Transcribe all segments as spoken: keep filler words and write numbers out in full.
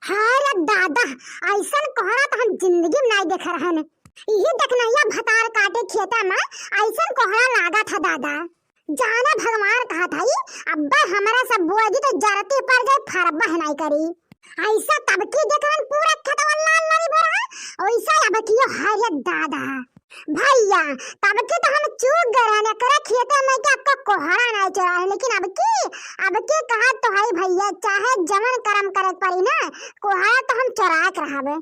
हाय रे दादा, अइसन कोहड़ा त हम जिंदगी में नाहीं देखे रहन। इही देखनहिया भतार काटी खेते में अइसन कोहड़ा लागत ह दादा। जाने भगवान कहत हई, अब्बे हमरे सब बोए दी त जरती पर जाए, फरबह नाहीं करी। अइसा तबकी देखन पूरा खेतवा लाल लाल भरा है, ओइसा अबकियो, हाय रे दादा। भइया, तबकी त हम चूक गए रहन, एकरे खेते में के आपका कोहड़ा नाहीं चोराए, लेकिन अबकी, अबकी कहत तो हई भइया, चाहे जवन करम करे के परी ना, कोहड़ा त हम चोराए के रहबे।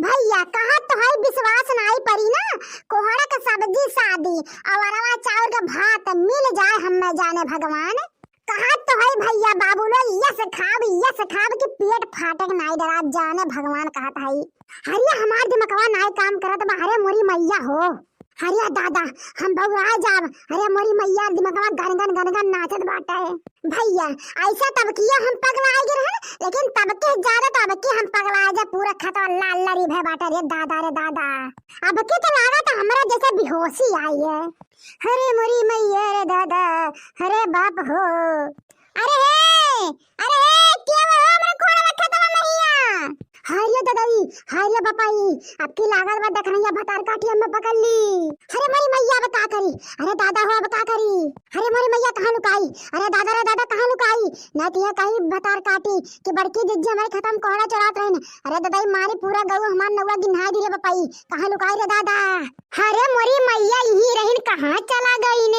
भइया, कहत तो हई विश्वास नाहीं परी ना, कोहड़ा के सब्जी सादी और अरवा चाउर के भात मिल जाए हमें जाने भगवान। कहत तो हई भइया बाबू लोग, यस खाब, यस खाब कि पेट फाटे के नाहीं डराब जाने भगवान कहत हई। अरे हमार दिमगवा नाहीं काम करत बा, अरे मोरी मइया हो। अरे दादा, हम बउराए जाब। अरे मोरी मइया, दिमगवा गनगन गनगन नाचत बाटे। भइया, अइसा तबकियो हम पगलाए गए रहन, लेकिन तबके ज्यादा तबके हम पगलाए जा, पूरा खेतवा लाल लरी भए बाटे रे दादा, रे दादा। अबकी त लागत हमरा जैसे बेहोशी आई है। अरे मोरी मइया रे दादा, अरे बाप हो। अरे हे, अरे हे, के हो हमरे कोहड़ा रखे तब मइया? हाय रे ददाई, हाय रे बापाई, अबकी लागल बा देखनहिया भतार काटी हमें पकड़ ली। अरे मोरी मइया अब का करी? अरे दादा हो अब का करी? अरे मोरी मइया कहाँ लुकाई? अरे दादा रे दादा कहाँ लुकाई? ना तो ये कही भतार काटी कि बड़की जिज्जी हमरे खेतवा में कोहड़ा चोरात रहिन। अरे ददाई मारी पूरा गऊ हमार नौवा गिन्हाई दिले बापाई। कहाँ लुकाई रे दादा? अरे मोरी मइया इही रहिन कहाँ चला गईन?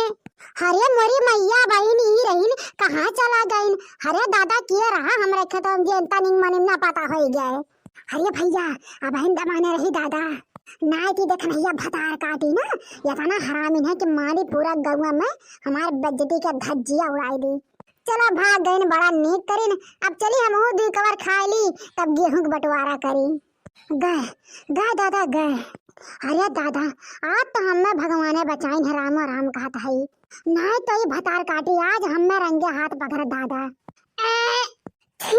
अरे मोरी मइया बहिन इही रहिन कहाँ चला गईन? अरे दादा के रहा हमरे खेतवा में जे इतना निंग मनिम ना पता होई गए। अरे भइया, अबहिन दमाने रही दादा। नाय की देखनहिया भतार काटी ना, इतना हरामिन है कि मारी पूरा गौवा में हमार बेइज्जती के धज्जिया उड़ाई दी। चलो भाग गइन, बड़ा नीक करिन। अब चली हमहू दुई कवर खाए ली, तब गेहूं के बंटवारा करी। गए, गए दादा गए। अरे दादा, आज तो हमें भगवाने बचाइन है, रामो राम कहत हई। नाय तो ई भतार काटी आज हमें रंगे हाथ पकड़ दादा। ए, छी,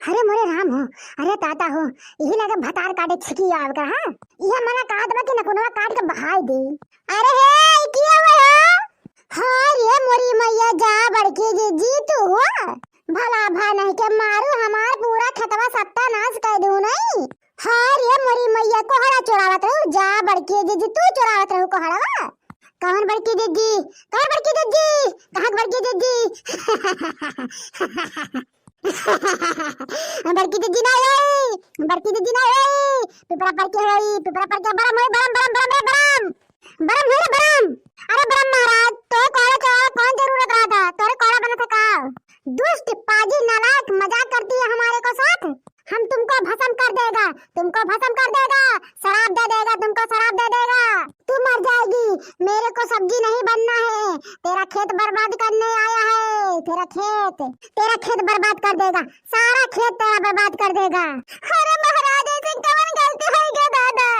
अरे मोरे राम हो, अरे दादा हो, यही लगे भतार काटे छिकी आव कर, हाँ? यह मना कहत बा कि नकुनवा काट के बहाई दे। अरे हे, ई की हुआ हो? हाँ रे मोरी मइया, जा बड़की जिज्जी तू हो। भला भा नहीं के मारू हमार पूरा खेतवा सत्यानाश कर दू नहीं। हाँ रे मोरी मइया, कोहड़ा चोरावत रहू, जा बड़की जिज्जी तू चोरावत रहू कोहड़वा। कौन बड़की जिज्जी? कौन बड़की जिज्जी? कहाँ के बड़की जिज्जी? बड़की जिज्जी ना होई, बड़की जिज्जी ना होई, पिपरा पर के होई, पिपरा पर के बरम होई, बरम, बरम, बरम रे बरम, बरम होई रे बरम। अरे बरम महाराज, तो कोहड़ा चोरावे कौन जरूरत रहा था? तोरे कोहड़ा बना था का? दुष्ट, पाजी, नालायक, मजाक करती है हमारे को साथ। हम तुमको भस्म कर देगा, तुमको भस्म कर देगा, शराप दे देगा, तुमको शराप दे देगा। तू मर जाएगी, मेरे को सब्जी नहीं बनना है। तेरा खेत बर्बाद करने आया है, तेरा खेत, तेरा खेत बर्बाद कर देगा, सारा खेत तेरा बर्बाद कर देगा। अरे महाराज, ऐसे कवन गलती होई गया दादा?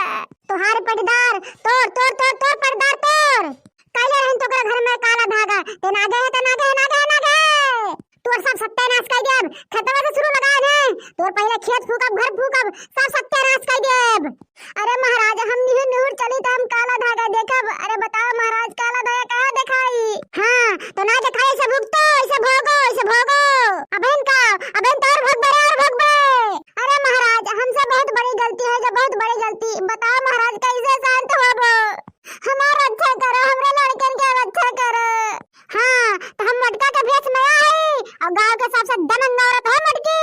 तोहार पटदार, तोड़, तोड़, तोड़, तोड़ पटदार, तोड़। काले रहन तोकरा घर में काला धागा, ते ना गए, ते ना गए, ना गए, ना गए। तोर सब सत्यानाश कर देब, खेतवा से शुरू लगाए हैं। तोर पहले खेत फूकब, घर फूकब, सब सत्यानाश कर देब। अरे महाराज, हम निहुर निहुर चली त हम काला धागा देखब। अरे बताओ महाराज, काला धागा कहाँ देखाई? हाँ, तो ना देखाई, ऐसे भुगतो, ऐसे भोगो, ऐसे भोगो। अबहिन का, अबहिन तो और भोगबे रे, और भोगबे। अरे महाराज, हमसे बहुत बड़ी गलती है, जो बहुत बड़ी गलती। बताओ महाराज, कैसे शांत होबो? हमार रक्षा करो, हमरा लड़कन के रक्षा करो। हाँ, तो हम मोटका के भेष में आए हैं और गांव के सबसे दबंग औरत है मोटकी,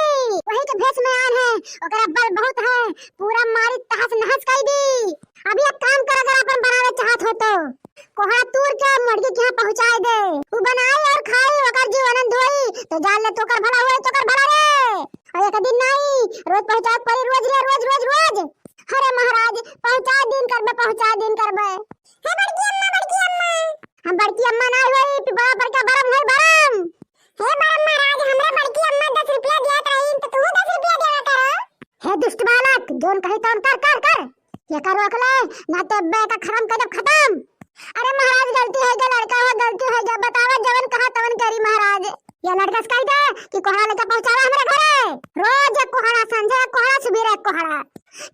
वही के भेष में आए हैं। ओकरा बल बहुत है, पूरा मारी तहस नहस कर दी। अभी एक काम कर, अगर अपन बनावे चाहत हो तो कोहड़ा तूर के मोटकी के यहाँ पहुँचाए दे, वो बनाई और खाई, ओकर जीव आनंद होई, तो जान ले तोकर भला होई, तोकर भला रे। और एक दिन नहीं, रोज पहुँचाए पड़ी, रोज रे, रोज, रोज, रोज। अरे महाराज, पहुँचा दिन करबे, पहुँचा दिन करबे। हे बड़की अम्मा, बड़की अम्मा। हम बड़की अम्मा ना होई, पिपरा पर का बरम है बरम। हे बरम महाराज, हमरे बड़की अम्मा दस रुपया दिया रही, तो तू दस रुपया देवा करो। हे दुष्ट बालक, जोन कही तौन कर, कर, कर। ये कर रोक ले, ना तो अब्बे का खत्म कर दे, खत्म। अरे महाराज, गलती है गया, लड़का हो, गलती है गया, बतावा जवन कहा तवन करी महाराज। ये लड़का से कह दे कि कोहड़ा लेके पहुंचावे हमरे घरे। रोज एक कोहड़ा, संझे एक कोहड़ा, सुबेरे एक कोहड़ा।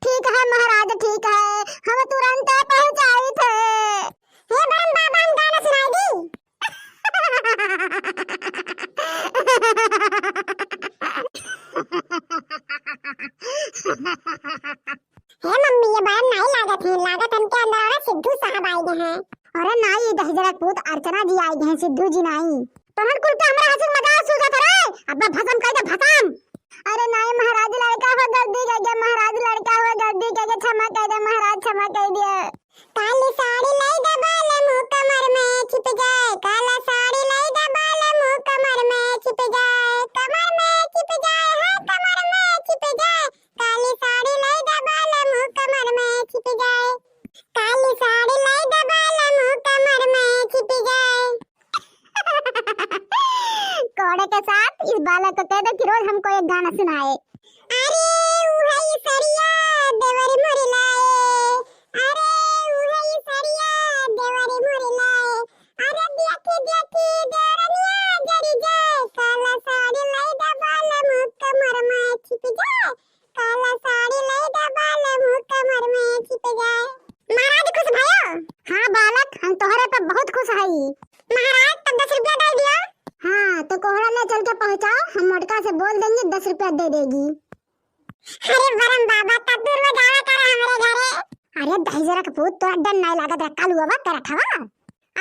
ठीक है महाराज, ठीक है, हम तुरंत पहुंचाई थे। हे बरम बाबा, हम गाना सुनाई दी। दू जी नाई। तोहन कुल के हमरा हंसी मजाक सूझत रे, अब्बा भसम कह दे भसम। अरे नाई महाराज लड़का हो गलती कह गया, महाराज लड़का हो गलती कह गया, क्षमा कह दे महाराज, क्षमा कह दिया। काली साड़ी लाई दे बालम हो कमर में छिप जाए, काला साड़ी लाई दे बालम हो कमर में छिप जाए, कमर में छिप जाए, है कमर में छिप जाए, काली साड़ी लाई दे बालम हो कमर में छिप जाए, काली साड़ी लाई दे बालम हो कमर में छिप जाए। कोहड़े के साथ इस बालक को कह दो कि रोज हमको एक गाना सुनाए। अरे उहई सड़िया देवर मोर लाए, अरे उहई सड़िया देवर मोर लाए, अरे देखी देखी देवरनिया जरी जाए, काला साड़ी लाई दे बालम कमर में छिप जाए, काला साड़ी लाई दे बालम कमर में छिप जाए। महाराज खुश भयो? हाँ बालक, हम तोहरे पे बहुत खुश हई। महाराज तब दस रुपया दे दियो। हाँ तो कोहड़ा ले चल के पहुँचाओ, हम मोटका से बोल देंगे दस रुपया दे देगी। अरे बरम बाबा, तब दूर में जावा करा हमरे घरे। अरे दहिजरा के पूत, तोरा डर नाई लागत रे, कालू बाबा तेरा ठवा।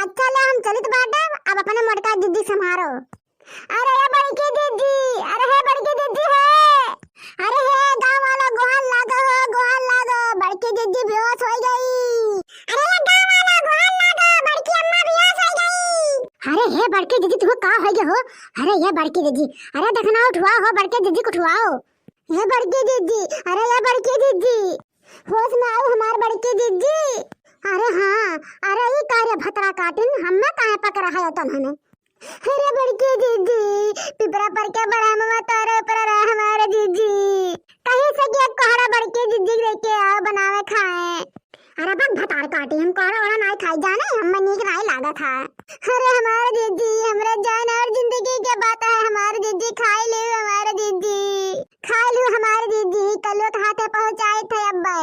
अच्छा ले, हम चलित बाटे, अब अपने मोटका जिज्जी संभारो। अरे ये बड़की जिज्जी, अरे हे बड़की जिज्जी हे, अरे हे गाँव वाला गोहार लागो हो, गोहार लागो, बड़की जिज्जी बेहोश हो गई। अरे ये गाँव वाला गोहार लागो, बड़की अम्मा बेहोश हो गई। अरे हे बड़की जिज्जी, तुमको का हो गया हो? अरे ये बड़की जिज्जी, अरे देखना, उठवाओ हो बड़की जिज्जी को, उठवाओ। ये बड़की जिज्जी, अरे ये बड़की जिज्जी, होश में आओ हमार बड़की जिज्जी। अरे हाँ, अरे ई का रे भतरा काटिन, हमें काहे पकड़ा है तन्हने? अरे बड़की जिज्जी, पिपरा पर के बरहमवा तोरे ऊपर रहे हमार जिज्जी। कहीं से के कोहड़ा बड़की जिज्जी लेके आओ बनावे खाए। अरे बक भतार काटी, हम कोहड़ा ओहड़ा नाई खाई जाने, हमें नीक नाई लागत है। अरे हमार जिज्जी, हमरे जान और जिंदगी के बात है, हमार जिज्जी खाई ले हमार जिज्जी। खाए लू हमार जिज्जी, कलुआ के हाथे पहुँचाए थे अब्बे।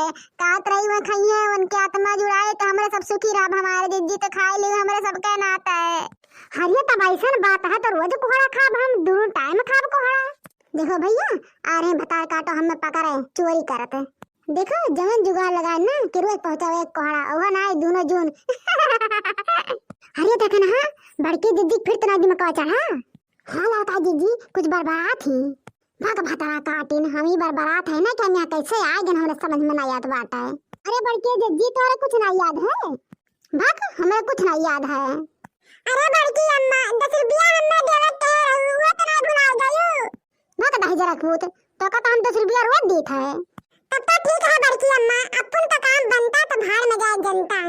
कात रही वह खइहे, उनके आत्मा जुड़ाए तो हमरे सब सुखी रहब हमार जिज्जी, तो खाए लू हमरे सबके नाते। अरे तब ऐसन बात है तो रोज कोहड़ा खाब हम, दोनों टाइम खाब कोहड़ा। देखो भैया, आ रहे भतार काटो हमें पकड़े चोरी करत। देखो जवन जुगाड़ लगाए ना कि रोज पहुँचावे एक कोहड़ा, ओह ना आए दोनों जून। अरे देख ना, हाँ, बड़की जिज्जी फिर तना दिमाग चढ़ा। हाँ लड़का जिज्जी, कुछ बड़बड़ात ही। भक भतरा काटिन, हम ही बरबरात है ना कि हम यहाँ कैसे आए गन, हमरा समझ में ना आवत बाटे। अरे बड़की जिज्जी, तोहरे कुछ ना याद है? भक, हमरा कुछ ना याद है। अरे बड़की अम्मा, दस रुपया हमें देवे के रहुआ तो ना भुला गयू। भक दहिजरा के पूत, तो का तो हम दस रुपया रोज देत है। तब तो ठीक है बड़की अम्मा, अपन तो काम बनता तो भाड़ में जाए जनता।